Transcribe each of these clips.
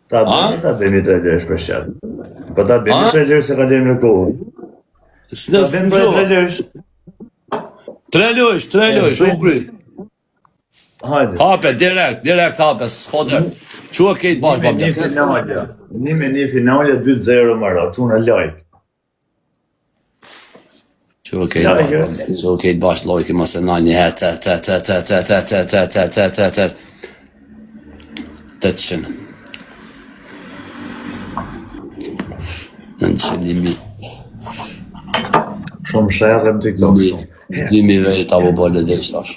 Ta bëjmë, ta bëjmë tre lojë për shqat. Po ta bëjmë tre lojë se kalojmë në kohë. S'në Ta bëjmë tre lojë. Tre lojë, tre lojë, u kry. Hajde. Hape, direkt, direkt hape, s'ka dert. Çua kejt bash Një me një finalja. Një me një finalja 2-0 maro, çuna lojë. Çua kejt bash, babla. Çua kejt bash lojë, mos e na një het, het, het, het, het, het, het, het, het, het, het, het, het. 800. 900 një Shumë sherrë në TikTok shumë. 2000 veta po bële dhe tash.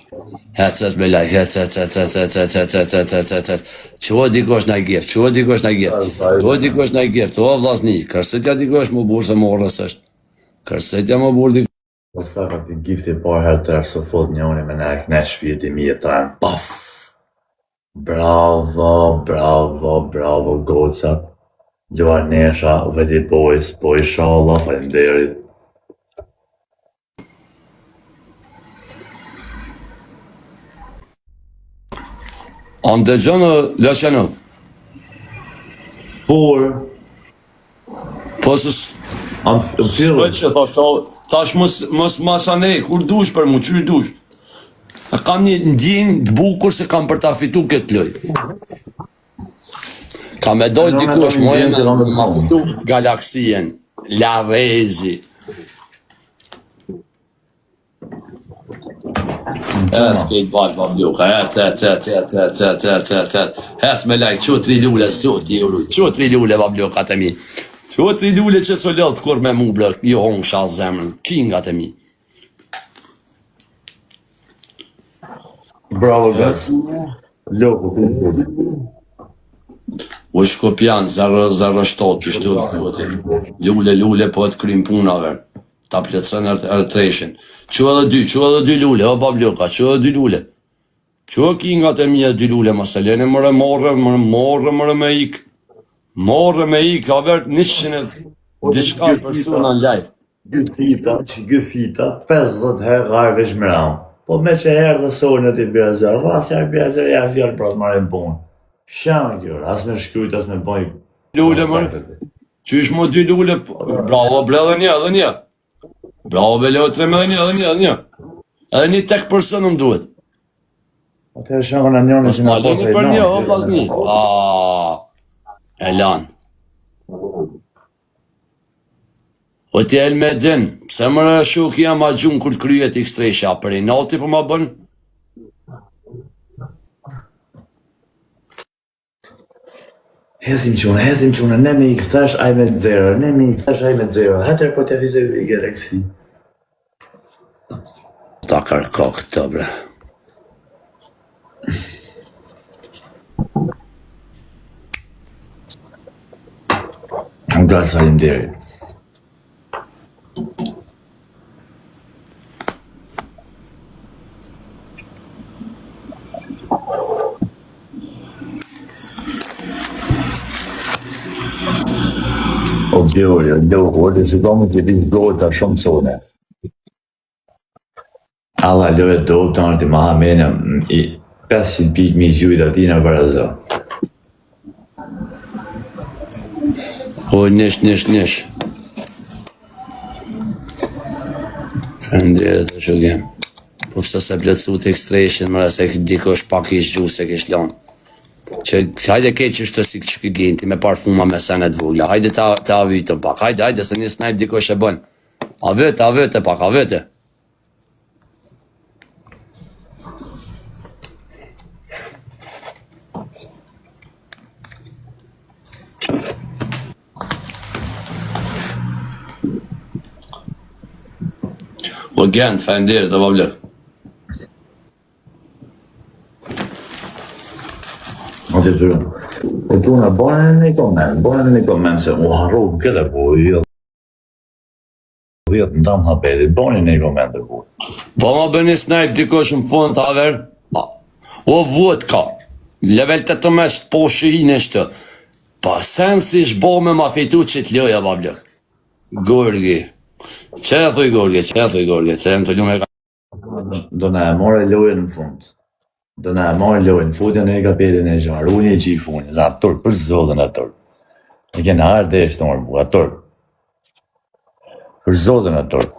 Hec, hec me like, hec, hec, hec, hec, hec, hec, hec, hec, hec, hec, hec, hec. Çua dikush na gift, çua dikush na gift. Çua dikush na gift, o vllazni, kërsetja dikush më burr se morës është. Kërsetja më burr dikush. Po sa ka ti gifti parë herë të së fot njoni me na e kne shpirti mi e tren, paf! Bravo, bravo, bravo, goca. Luanesha, Veli Boys, po inshallah, faleminderit. A më dëgjon Lashano? Por, Po së a më më S'po thirrë? që thash, thash mos mos masane, kur dush për mu, qysh dush. E kam një ndjenjë të bukur se kam për ta fitu këtë lojë. Ka me dojë Unë dikush, kam një mojë ndjenjë me se kam me ma të fitu galaksien, Larezi. Ec, kejt bash, babluka, ec, ec, ec, ec, ec, ec, ec, ec, ec, ec me like, çu tri lule, zoti ju rujt, çu tri lule, bablukat e mi, çu tri lule që s'u lodh kur me mu, bre, ju hongsha zemrën, kingat e mi. Bravo, guys. Loku, ku U Shkopjan, 007, kështu thuhet. Lule, lule, po të krym puna, ver. Ta plotëson R3-shin. Çu edhe dy, çu edhe dy lule, o babluka, çu edhe dy lule. Çu e kingat e mia dy lule, mos e lene more morre, more morre, more me ik. Morre me ik, ka ver 100 e diçka persona në live. Gyfita, që gyfita, 50 herë gharë veç mram. Po me që herë dhe sonë të bira zërë, rasja e bira zërë, ja fjalë pra të marrim punë. Shanë kjo, as me shkrujt, as me bëj. Lule, more. Qysh mo dy lule, bravo, bre edhe një, edhe një. Bravo, bre, leo tre me edhe një, edhe një, edhe një. Edhe një tek person më duhet. Atëherë shëngën e njënë Mos që ma na lini pasë për një, o vllazni. Ah, e lan. O ti Elmedin, pse më rë shuk jam a gjumë kur të kryet X3 a për inati po ma bën? Hecim çuna, hecim çuna, ne me X3, ai me 0, ne me X3, ai me 0. Hatër po të fitoj Galaxy. Ta kërko këtë, bre. Gas, faleminderit. O Gjori, o Gjori, o si ka më të dish gota shumë sone. Alla lojë do të në të maha mene i 500 pikë mi gjujt ati në barazo. O, nish, nish, nish. Faleminderit, o shokë. Po pse se plotësu të X3-shin, mëre se dikush pak ish gju se kish lonë. Që hajde ke që është si që genti me parfuma me sene të vogla. Hajde ta ta avitëm pak. Hajde, hajde se një snipe dikush e bën. A vete, a vete pak, a vete. O Gent, faleminderit, o Pablo. O të zyrë. O tuna, bojnë një koment, bojnë një koment se u harru këtë po, jo 10 në tam habetit, bojnë një koment e bu. Po ma bëni snipe dikush në fund ta ver. A, O vodka. Level 18 po shihin është. Pa sensi është bo me ma fitu që të loja, Pablo. Gorgi. Që e thuj Gorgi, që e thuj Gorgi, që jem të lume ka Do na e more lojën në fund. Do na e marrë lojën, futja në e kapelin e gjarë, unë e gjifë unë, za turp, për zotin a turp. E kena ardhë dhe shtë orë, a turp. Për zotin a turp.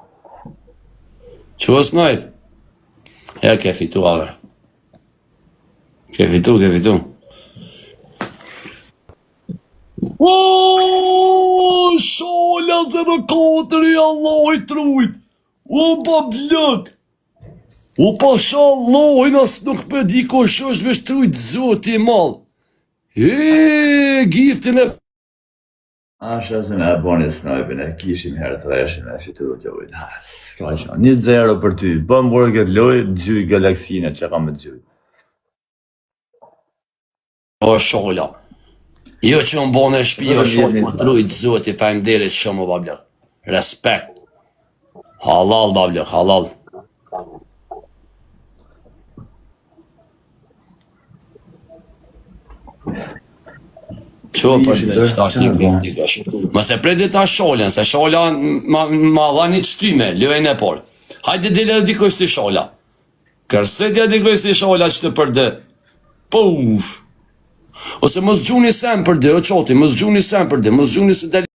Që është najt? Ja, ke fitu, aver. Ke fitu, ke fitu. O, shola 04 i Allahi t'rujt. O, bablok. O pasha Allahin as nuk pe di kush është veç t'rujt zoti i madh. E, giftin e Asha se na e boni snajpin, e kishim herë treshin e fitu lojën. Ha, s'ka që. 1-0 për ty. Bëm bërë këtë lojë, gjyj galaksine që kam me gjyj. O shola. Jo që më bone shpi, o Vetëm shol, jemi po t'rujt zoti, faleminderit shumë o bablok. Respekt. Halal bablok, halal. Qo për Ishim, të do, shtash çfarë një bën? vit dikush. Mos e preti ta sholën, se shola ma, ma dha një qtyme, lojën e por. Hajde dele edhe dikush si shola. Kërsetja dikush si shola që të përdë. Puf! Ose mos gjuni sen për dë, o qoti, mos gjuni sen për dë, mos gjuni se del.